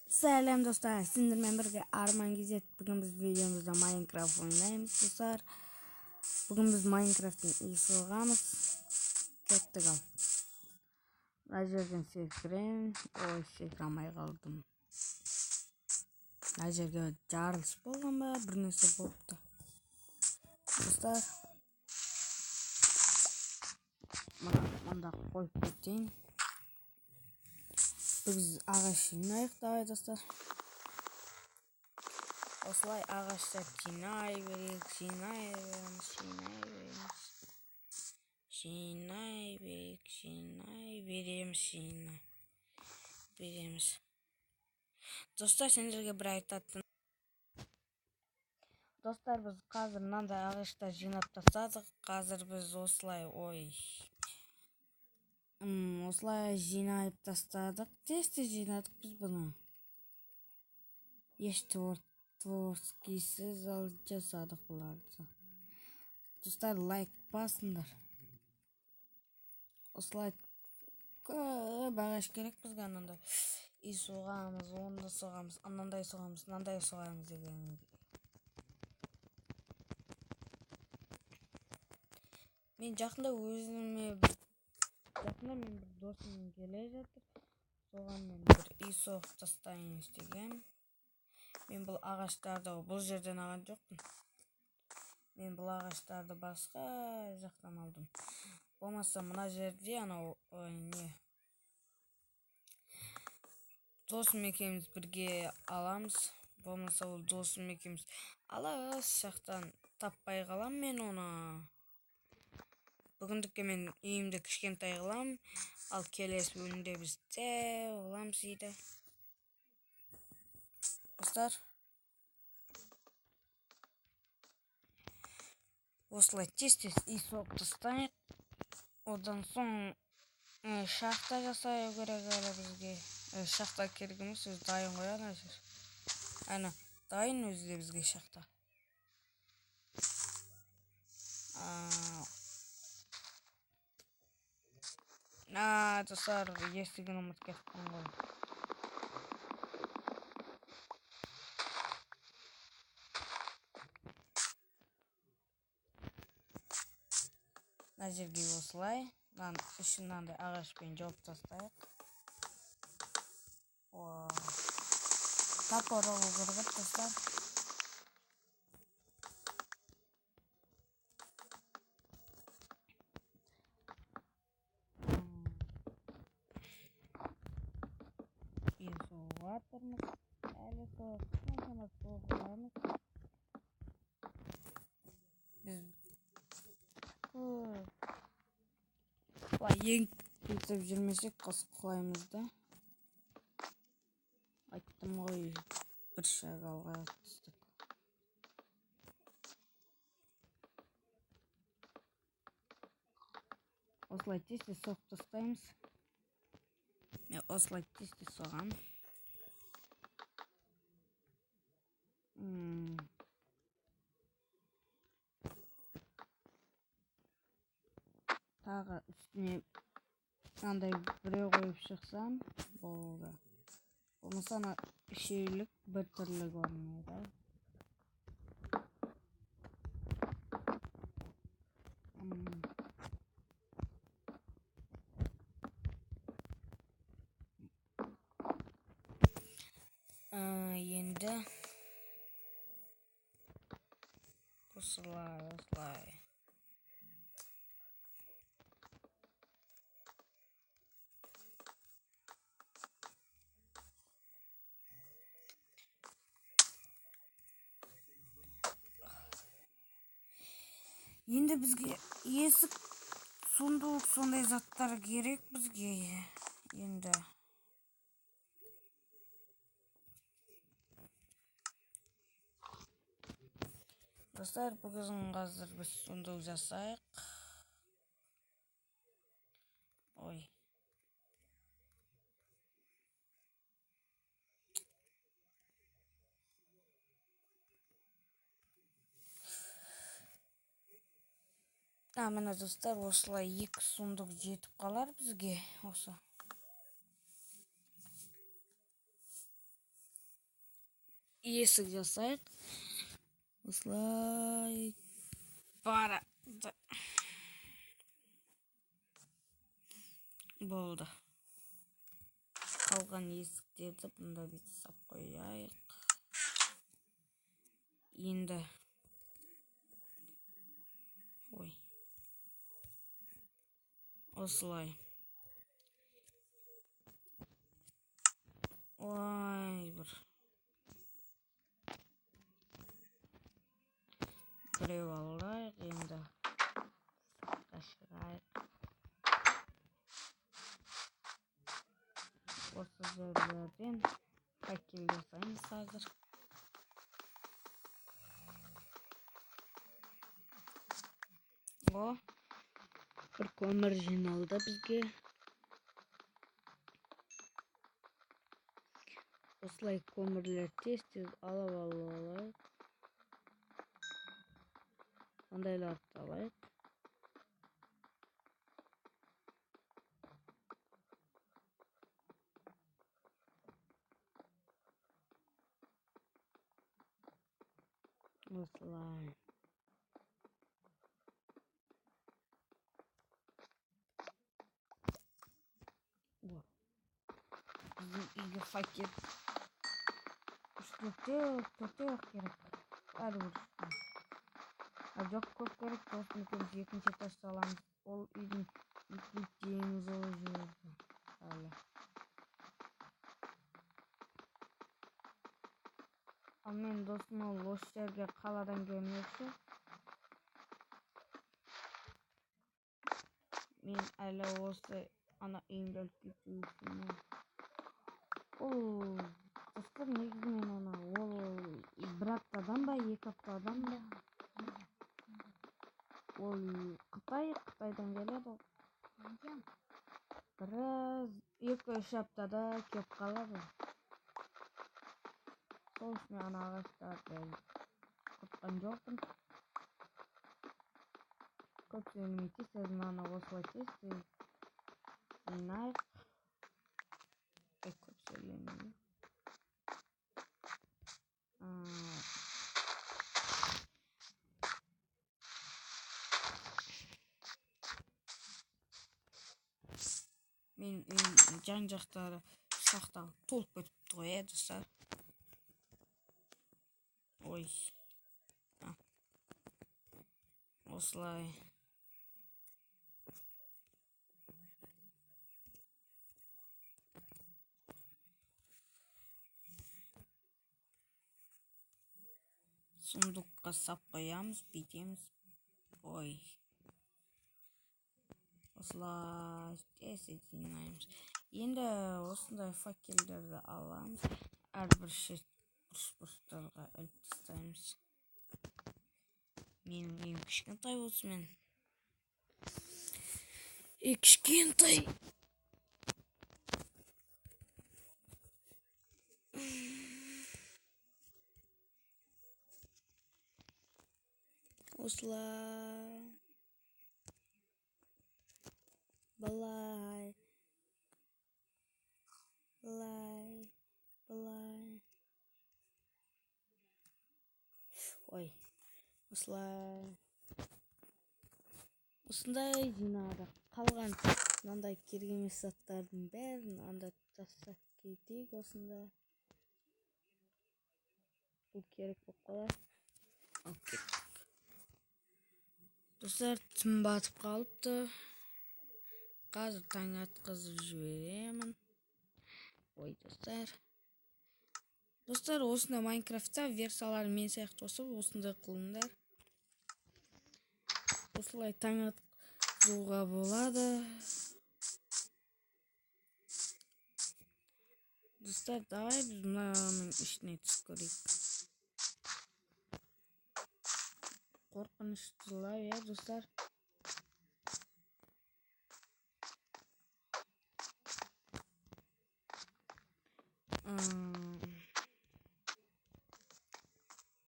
Сәлем, достар, сендермен бірге Арман Кз. Бүгін біз видеомызда Майнкрафт ойнаймыз, достар. Бүгін біз Майнкрафттың үй соғамыз. Кеттік. Ал мына жерден секіремін. Ой, секіре алмай қалдым. Мына жерге жарылыс болған ба, бір нәрсе болыпты, достар. Мына мында қойып кетейін. Біз ағаш жинайық. Давай, достар, осылай ағаштар жинай берейік, жинай береміз, жинай береміз, жинай берейік, жинай береміз, жинай береміз. Достар, сендерге бір айтатын. Достар, біз қазір мынандай ағаштар жинап тастадық. Қазір біз осылай, ой, осылай жинап тастадық. Тез тез жинадық біз бұны, еш творческийсіз ал жасадық бұларды. Достар, лайк басыңдар. Осылай көп ағаш керек бізге. Анандай үй соғамыз, оны да соғамыз, анандай соғамыз, мынандай соғамыз деген. Мен жақында өзіме бір, жақында мен бір досым келе жатыр, соған мен бір үй соғып тастайын дегем. Мен бұл ағаштарды бұл жерден алған жоқпын, мен бұл ағаштарды басқа жақтан алдым. Болмаса мына жерде анау не, досым екеуміз бірге аламыз. Болмаса ол досым екеуміз алыс жақтан таппай қаламын мен оны. Бүгіндікке мен үйімді кішкентай қыламын, ал келесі бөлімде біз дәу қыламыз үйді. Достар, осылай тез тез үй соғып тастайық. Одан соң шахта жасау керек әлі бізге. Шахта керек емес, өзі дайын ғой ана жер. Ана дайын өзі де бізге шахта. А, достар, есігін ұмытып кеттім ғой. Мына жерге осылай мынаның ішін мынандай ағашпен жауып тастайық. Топор алу керек, достар. Үй соғып жатырмыз әлі, қаншама соғамыз біз көп. Былай еңкейіп жүрмесек, құлаймыз да. Айттым ғой, бір шаг алға түстік. Осылай тез тез соғып тастаймыз. Мен осылай тез тез соғамын. Тағы үстіне мынандай біреу қойып шықсам болды. Болмаса ана үшеулік бір түрлі көрінеді. Енді осылай, осылай. Енді бізге есік, сундук, сондай заттар керек бізге енді. Достар, бүгін қазір біз сундук жасайық. Ой. А, міне, достар, осылай екі сундук жетіп қалар бізге осы. Есік жасайық. Осылай барады. Болды. Қалған есіктерді бұнда бүйтіп сап қояйық. Енді ой. Осылай. Ой, біреу алайық енді. Сыртқа шығайық. Осы жерлерден факел жасаймыз қазір. О, бір көмір жиналды бізге. Осылай көмірлер тез-тез алып алайық. Ондайларды алайық. Осылай. О, біздің үйге факел 3-4 керек. Бәрібір. А жоқ, көп керек. Досым екеуміз екінші этаж саламыз. Ол үйдің үлкейтеміз ол жерді. Әлі. Ал мен досым ол осы жерге қаладан келмекші. Мен әлі осы ана үйімді үлкейту үшін. Ол достар негізінен ана ол бір аптадан ба, 2 аптадан ба? Ол Қытайдан келеді. Біраз 2-3 аптада келіп қалады. Сол үшін мен ана ағаштарды құртқан жоқпын. Көп сөйлемей тез-тез мынаны осылай тез-тез жинайық. Көп сөйлемей. Мен үйім жан-жақтары шахтаға толып кетіпті ғой, достар. Ой. Осылай. Сундукқа сап қоямыз, бүйтеміз. Ой. Осылай тез жинаймыз. Енді осындай факелдерді аламыз. Әрбір шет бұрыш-бұрыштарға іліп тастаймыз. Менің үйім кішкентай болсын. Үй кішкентай. Осылай. Былай. Былай. Былай. Ой. Осылай. Осындай жинадық. Қалған мынандай керек емес заттардың бәрін анда тастап кетейік осында. Бұл керек болып қалар. Алып кеттік. Достар, түн батып қалыпты. Қазір таң атқызып жіберемін. Ой, достар. Достар, осындай Майнкрафтта версиялар мен сияқты болса, осындай қылыңдар. Осылай таң атқызуға болады. Достар, давай біз мынаның ішіне түсіп көрейік. Қорқыныштылау, иә, достар.